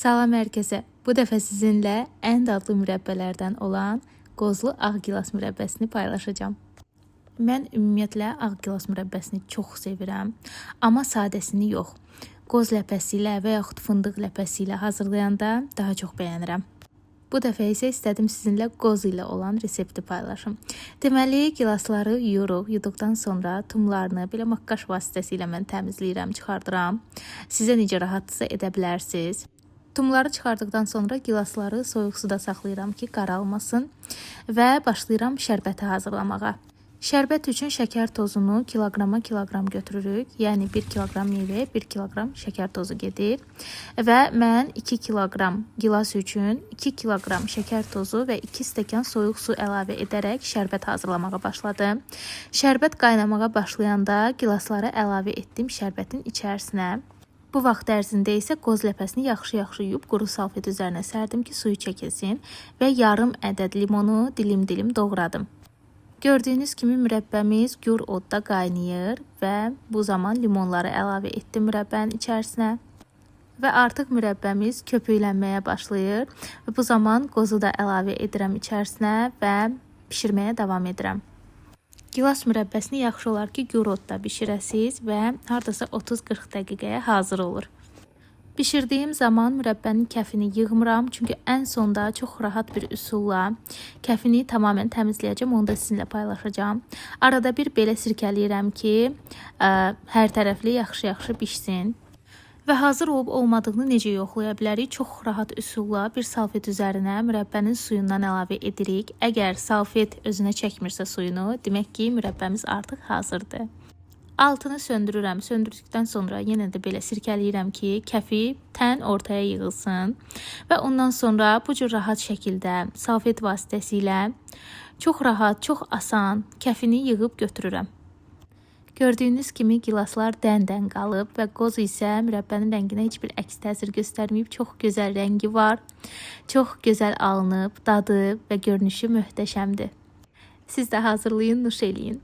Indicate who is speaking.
Speaker 1: Salam hər kəsə. Bu dəfə sizinlə ən dadlı mürəbbələrdən olan qozlu ağ gilas mürəbbəsini paylaşacağam. Mən ümumiyyətlə ağ gilas mürəbbəsini çox sevirəm, amma sadəsini yox. Qoz ləpəsi ilə və yaxud fındıq ləpəsi ilə hazırlayanda daha çox bəyənirəm. Bu dəfə isə istədim sizinlə qoz ilə olan resepti paylaşım. Deməli, gilasları yuyuruq. Yuduqdan sonra tumlarını belə maqqaş vasitəsilə mən təmizləyirəm, çıxardıram. Sizə necə rahatdırsa edə bilərsiniz. Tumları çıxardıqdan sonra gilasları soyuq suda saxlayıram ki, qaralmasın və başlayıram şərbəti hazırlamağa. Şərbət üçün şəkər tozunu kiloqrama kiloqram götürürük. Yəni 1 kiloqram meyvəyə 1 kiloqram şəkər tozu gedir. Və mən 2 kiloqram gilas üçün 2 kiloqram şəkər tozu və 2 stəkan soyuq su əlavə edərək şərbət hazırlamağa başladım. Şərbət qaynamağa başlayanda gilasları əlavə etdim şərbətin içərisinə. Bu vaxt ərzində isə qoz ləpəsini yaxşı-yaxşı yuyub quru salfet üzərinə sərdim ki, suyu çəkilsin və yarım ədəd limonu dilim-dilim doğradım. Gördüyünüz kimi mürəbbəmiz gür odda qaynayır və bu zaman limonları əlavə etdim mürəbbənin içərisinə. Və artıq mürəbbəmiz köpüklənməyə başlayır və bu zaman qozu da əlavə edirəm içərisinə və bişirməyə davam edirəm. Gilas mürəbbəsini yaxşı olar ki, gür odda bişirəsiz və hardasa 30-40 dəqiqəyə hazır olur. Bişirdiyim zaman mürəbbənin kəfini yığmıram, çünki ən sonda çox rahat bir üsulla kəfini tamamilə təmizləyəcəm, onu da sizinlə paylaşacağam. Arada bir belə sirkələyirəm ki, hər tərəfli yaxşı-yaxşı bişsin. Və hazır olub olmadığını necə yoxlaya bilərik? Çox rahat üsulla bir salfet üzərinə mürəbbənin suyundan əlavə edirik. Əgər salfet özünə çəkmirsə suyunu, demək ki, mürəbbəmiz artıq hazırdır. Altını söndürürəm. Söndürdükdən sonra yenə də belə sirkələyirəm ki, kəfi tən ortaya yığılsın. Və ondan sonra bu cür rahat şəkildə salfet vasitəsilə çox rahat, çox asan kəfini yığıb götürürəm. Gördüyünüz kimi gilaslar dən-dən qalıb və qoz isə mürəbbənin rənginə heç bir əks təsir göstərməyib. Çox gözəl rəngi var. Çox gözəl alınıb, dadı və görünüşü möhtəşəmdir. Siz də hazırlayın, nuş eləyin.